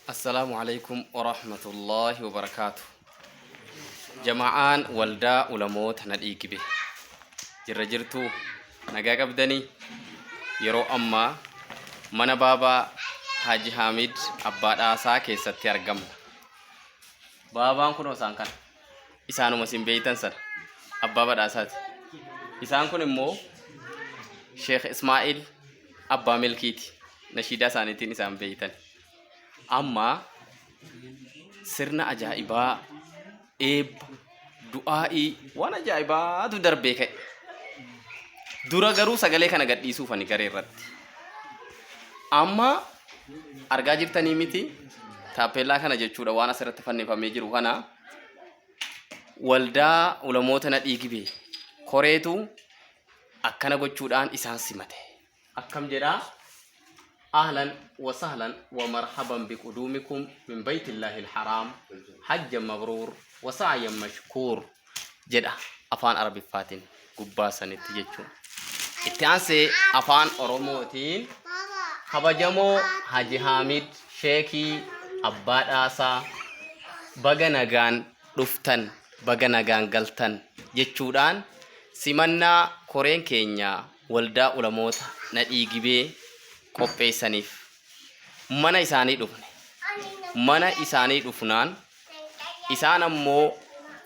Assalaamu alaikum warahmatullaahi wabarakaatu. Jama'aan waldaa ulamoota Nadhii Gibe. Jirra jirtuu nagaa qabdanii yeroo ammaa mana baabaa Haji Haamid Abbaa Dhaasaa keessatti argamna. Baabaan kunoo isaan kana. Isaanuma isin beeytan sana. Abbaa badhaasaati. Isaan kun immoo Sheekh Ismaa'il Abbaa Milkiiti. Nashiidaa isaaniitiin isaan beeytan. Amma sirna ajaa'ibaa, eebba, du'aa'ii waan ajaa'ibaatu darbee ka'e. Dura garuu sagalee kana gadhiisuuf ani garee irratti. Amma argaa jirtanii miti taappeellaa kana jechuudha waan asirratti fannifamee jiru kana waldaa ulamoota Nadhii Gibee koreetu akkana gochuudhaan isaan simate. Akkam jedhaa? Ahlan wa sahlan wa marhaban biquduumikum min baytillaahi alharaam hajjan mabruur wa sa'yan mashkuur jedha afaan Arabiffaatiin gubbaa sanitti jechuun. Itti aansee afaan Oromootiin kabajamoo Haji Haamid Sheekii Abbaa Dhaasaa baga nagaan dhuftan baga nagaan galtan jechuudhaan simannaa koreen keenya Waldaa Ulamoota Nadhii Gibee qopheessaniif mana isaanii dhufne. Mana isaanii dhufnaan isaan ammoo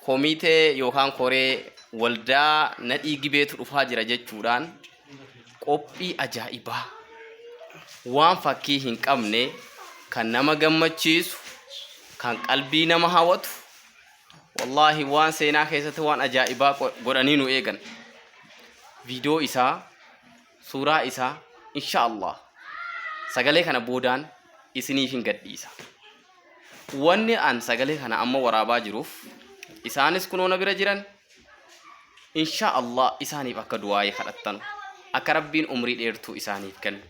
komitee yookaan koree waldaa Nadhii Gibeetu dhufaa jira jechuudhaan qophii ajaa'ibaa waan fakkii hin qabne kan nama gammachiisu kan qalbii nama hawatu wallaahi waan seenaa keessatti waan ajaa'ibaa godhanii nu eegan. Viidiyoo isaa, suuraa isaa insha Allah sagalee kana boodaan isiniif hin gadhiisa. Wanni an sagalee kana amma waraabaa jiruuf isaanis kunoo na bira jiran insha Allah isaaniif akka du'aayii kadhattanu akka Rabbiin umrii dheertuu isaaniif kennu.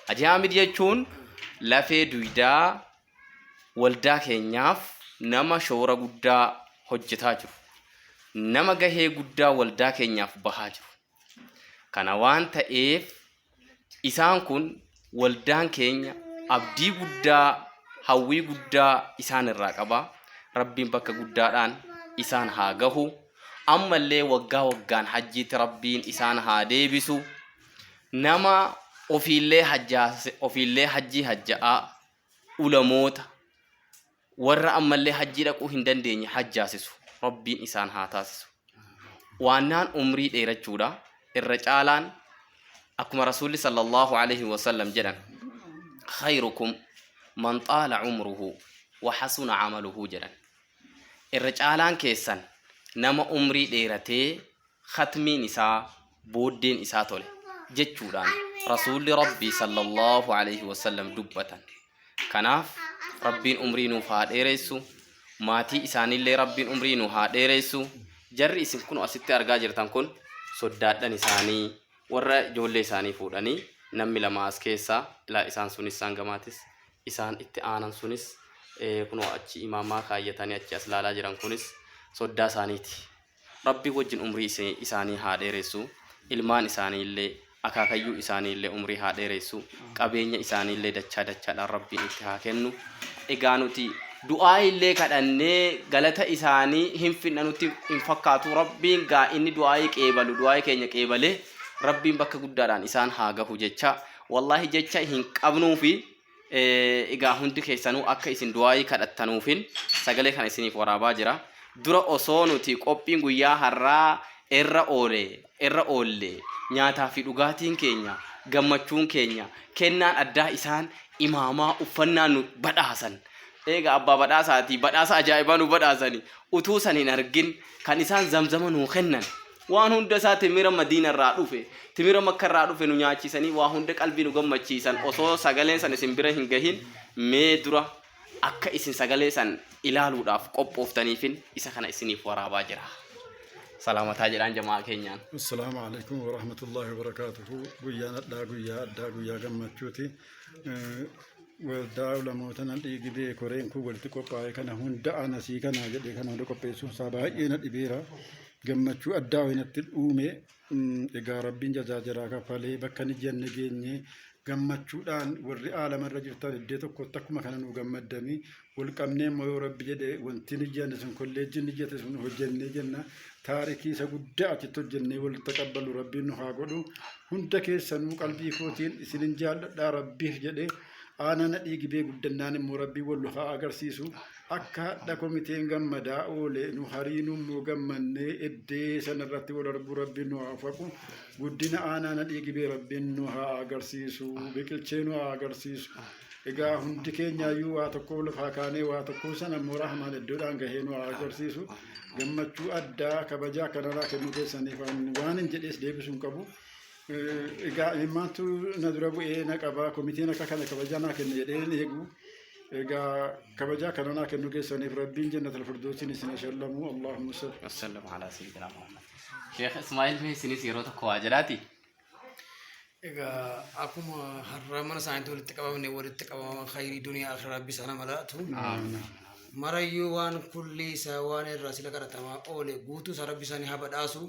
Haji Haamid jechuun lafee duydaa waldaa keenyaaf nama shoora guddaa hojjetaa jiru. Nama gahee guddaa waldaa keenyaaf bahaa jiru. Kana waan ta'eef isaan kun waldaan keenya abdii guddaa hawwii guddaa isaan irraa qaba. Rabbiin bakka guddaadhaan isaan haa gahu. Ammallee waggaa waggaan hajjiitti Rabbiin isaan haa deebisu. Nama ofiillee hajjaase ofiillee hajjii hajja'aa ulamoota warra ammallee hajjii dhaquu hin dandeenye hajjaasisu Rabbiin isaan haa taasisu. Waannaan umrii dheerachuudha irra caalaan akkuma Rasuulli sallallahu alaihi wasallam jedhan khayrukum man xaala umruhu wa hasuna amaluhu jedhan. Irra caalaan keessan nama umrii dheeratee khatmiin isaa booddeen isaa tole jechuudhaan Rasuulli Rabbii sallallaahu alayhi wasallam dubbatan. Kanaaf Rabbiin umrii nuuf haa dheeressu, maatii isaaniillee Rabbiin umrii nu haa dheeressu. Jarri isin kun asitti argaa jirtan kun soddaadhan isaanii warra ijoollee isaanii fuudhanii namni lama as keessaa ilaa isaan sunis isaan gamaatis isaan itti aanan sunis kunoo achi imaamaa kaayyatanii achi as laalaa jiran kunis soddaa isaaniiti. Rabbii wajjin umrii isaanii haa dheeressu, ilmaan isaaniillee, akaakayyuu isaaniillee umrii haa dheeressu, qabeenya isaaniillee dachaa dachaadhaan Rabbiin itti haa kennu. Egaa nuti du'aa illee kadhannee galata isaanii hin finna nutti hin fakkaatu. Rabbiin gaa inni du'aa'ii qeebalu du'aa'ii keenya qeebalee Rabbiin bakka guddaadhaan isaan haa gahu jecha wallaahi jecha hin qabnuufi Egaa hundi keessanuu akka isin du'aa'ii kadhattanuufin sagalee kana isiniif waraabaa jira. Dura osoo nuti qophiin guyyaa har'aa irra oole irra oolle nyaataa fi dhugaatiin keenya gammachuun keenya kennaan addaa isaan imaamaa uffannaa nu badhaasan. Egaa abbaa badhaasaatii badhaasa ajaa'ibaa nu badhaasani utuu san hin argin kan isaan zamzama nuu kennan Waan hunda isaa timira Madiina irraa dhufe, timira Makka irraa dhufe nu nyaachisanii waa hunda qalbii nu gammachiisan osoo sagaleen san isin bira hin gahin mee dura akka isin sagalee san ilaaluudhaaf qophooftaniifin isa kana isiniif waraabaa jira. Salaamataa jedhaan jamaa keenyaan. Assalaamu alaikum warahmatullahi wabarakaatuhu. Guyyaan addaa guyyaa addaa guyyaa gammachuuti. Waldaa ulamoota Nadhii Gibee koreen kun walitti qophaa'e kana hunda anasii kana jedhee kana hunda qopheessuun isaa baay'ee na dhibeera. Gammachuu addaa wayii natti uume. Egaa Rabbiin jazaa jaraa kaffalee bakka ni jenne geenye. Gammachuudhaan warri aalamarra jirtan iddoo tokkotti akkuma kana nu gammaddanii wal qabnee immoo yoo Rabbi jedhe wanti ni sun kolleejjiin ni jette sun hojjennee jenna. Taarikii isa guddaa achitti hojjennee wal taqabbalu Rabbiin nu haa godhu. Hunda keessanuu qalbii kootiin isinin jaalladhaa Rabbiif jedhe. Aanaa Nadhii Gibee guddannaan immoo Rabbiin wal nu haa agarsiisu. Akka hadha komiteen gammadaa oole nu hariinuu immoo gammannee eddee sanarratti wal arguu Rabbiin nu haa faqu. Guddina aanaa Nadhii Gibee Rabbiin nu haa agarsiisu. Biqilchee nu haa agarsiisu. Egaa hundi keenyaayyuu waa tokko lafaa kaanee waa tokko sana immoo Rahmaan iddoodhaan gahee nu haa agarsiisu. Gammachuu addaa kabajaa kanarraa kennuu keessaniif waan hin jedhees deebisuu hin qabu. Egaa imimmaantu na dura bu'ee na qaba, komiteen akka kana kabajaa naa kenne jedhee hin eegu. Egaa kabajaa kana naa kennuu keessaniif Rabbiin jannatal firdoosiin isin ashallamu. Allahumma salli. Wassallam ala sayyidina Muhammad. Sheekh Ismaa'il, mee isinis yeroo tokko waa jedhaati. Egaa akkuma har'a mana isaaniitti walitti qabamne, walitti qabama khayrii duniyaa akhiraa Rabbi isaan malaatu. Marayyuu waan kulli isaa waan irraa sila kadhatamaa oole guutuu isaa Rabbi isaanii haa badhaasu.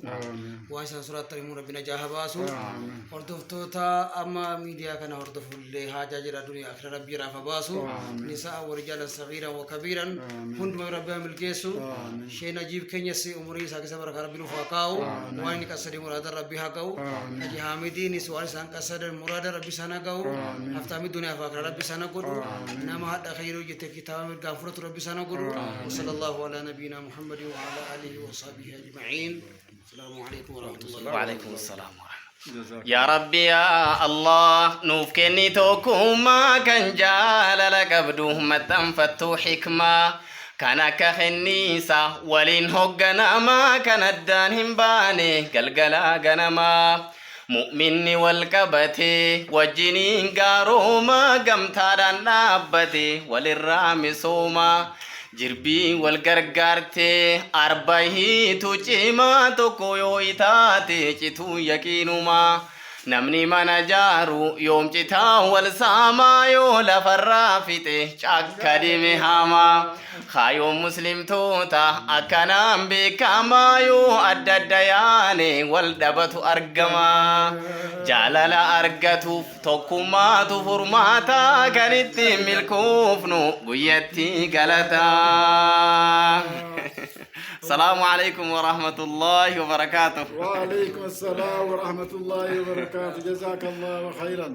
Waan isaan sodaatan immoo Rabbi najaa haa baasu. Hordoftoota amma miidiyaa kana hordofullee haajaa jira duniyaa akhiraa Rabbi jiraaf haa baasu. Nisaa warijaalan sagiiran wa kabiiran hunduma Rabbi haa milkeessu. Shee Najiib keenyas umurii isaa keessa barakaa Rabbi nuuf haa kaa'u. Waan inni qassadee muraada Rabbi haa ga'u. Haji Haamidiinis waan isaan qassadan muraada Rabbi isaan haa ga'u. Haftaamii duniyaa fi akhiraa Rabbi isaan haa godhu. Nama hadha khayrii hojjete kitaaba mirgaan fudhatu Rabbi isaan haa godhu. Wa sallallahu ala nabiyina Muhammadin wa ala alihi wa sahbihi ajma'in. Asalaamu alaikum wa rahmatullahi wa وعليكم السلام ورحمة الله. يا ربي يا الله nuuf kenni tokkummaa kan jaalala qabdu, maxxanfattuu hikmaa kan akka kenniisa waliin hogganamaa, kan addaan hin baane galgalaa ganamaa. Mu'minni wal qabatee wajjiniin gaaroomaa, gamtaadhaan dhaabbate walirraa misoomaa. Jirbii wal gargaartee arba hiitu cimaa, tokko yoo itaate cituu yaqiinumaa. Namni mana jaaru yoom citaa wal saamaa, yoo lafarraa fixe cakka dime hamaa. Kaayoon muslimtoota akkanaan beekamaa, yoo adda adda yaane wal dhabatu argamaa. Jaalala argatuuf tokkummaatu furmaata, kan ittiin milkoofnu guyyatti galataa. Salaamu alaikum wa rahmatullahi wa barakaatuh. وعليكم السلام ورحمة الله وبركاته. جزاك الله خيرا.